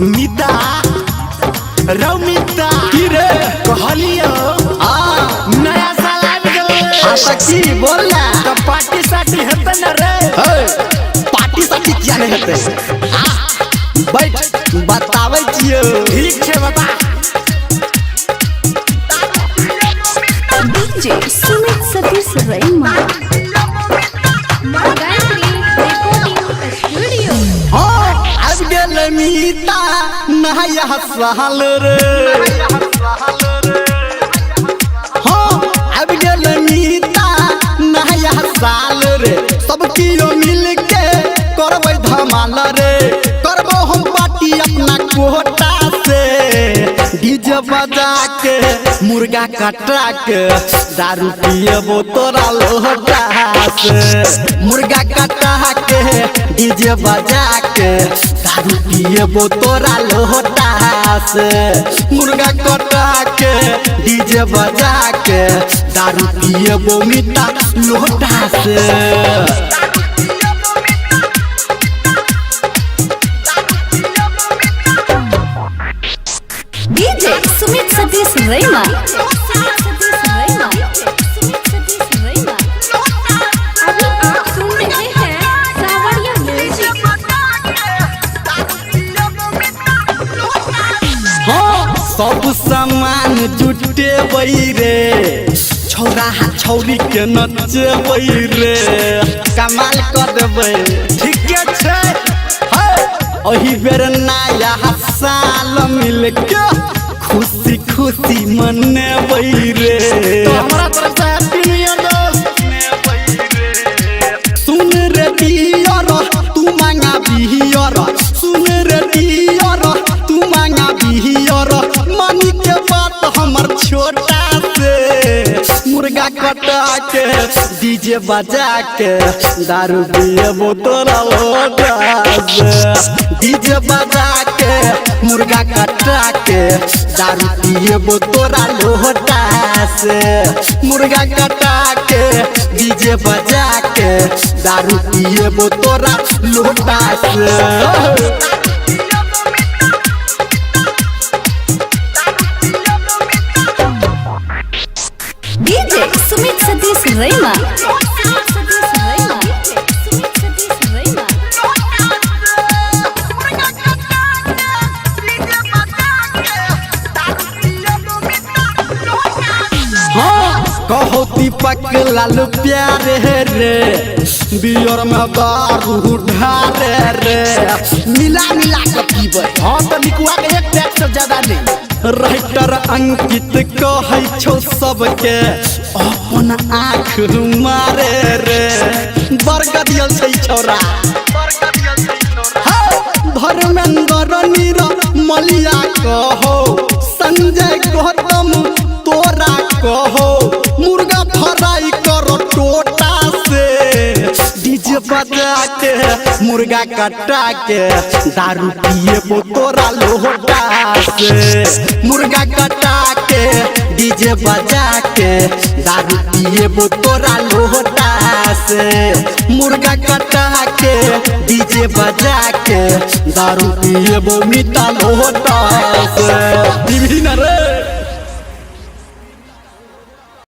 मिता रौमिता की रे? कहलियो आ नया साल आबि गेलै। हाँ त की बोल ना। तऽ पार्टी सार्टी हेतै ने रे? हे, पार्टी सार्टी किया नहीं हेतै? आ बैठ, बताबै छियौ। ठीक छै, बता। DJ Sumit Satish Raima. Gayatri recording studio. हाँ, आबि गेलै मीता नया साल रे। हाँ, आबि गेलै मीता नया साल रे। सब कियो मिल के करबै धमाल रे। करबो हम पार्टी अपना कोटा से, डीजे बजा के, मुर्गा कटा के, दारू पियबो तोरा लोटा से। मुर्गा कटा के, डीजे बजा के, दारू पियबो तोरा लोटा से। मुर्गा कटा के, डीजे बजा के, दारू पियबो मीता लोटा से। DJ Sumit Satish Raima. Sumit Satish Raima. Sumit Satish Raima. अभी आप सुन रहे हैं सावरिया म्यूजिक। हाँ, सब सामान जुटेबै रे, छौरा छौरी के नचेबै रे, कमाल कर देबै। ठीके छै। है, एहि बेर नया साल मिल के खुशी खुशी मनेबै रे। तो हमरा तरफ से हैप्पी न्यू ईयर दोस्त। सुन रे डियर, तू मांगा बियर। सुन रे डियर, तू मांगा बियर। मानी के बात हमर छोटा से, मुर्गा कटा के, डीजे बजा के, दारू पियबो तोरा लोटा से। डीजे बजा के, मुर्गा कटा के, दारू पियबो तोरा लोटा से। मुर्गा कटा के, डीजे बजा के, दारू पियबो तोरा लोटा से। DJ Sumit Satish Raima. Sumit Satish Raima. Sumit Satish Raima. हाँ, कहो दीपक लाल प्यारे रे, बियर में दारू ढारे रे, मिला मिला के पीबै। हाँ, तऽ निकुआ के एक टैक्स से ज्यादा नहीं। राइटर अंकित कहै छौ सबके अपन आँख मारे रे, बरगदियल छै छौरा। हौ, धर्मेंद्र नीर मलिया कहो, संजय गौतम तोरा कहो, मुर्गा फ्राई करो टोटा से, डीजे बजा के, मुर्गा कटा के, दारू पियबो तोरा लोटा से। मुर्गा कटा के, डीजे बजा के, दारू पियबो तोरा लोटा से। मुर्गा कटा के, डीजे बजा के, दारू पियबो मीता लोटा से। पीबही ना रे?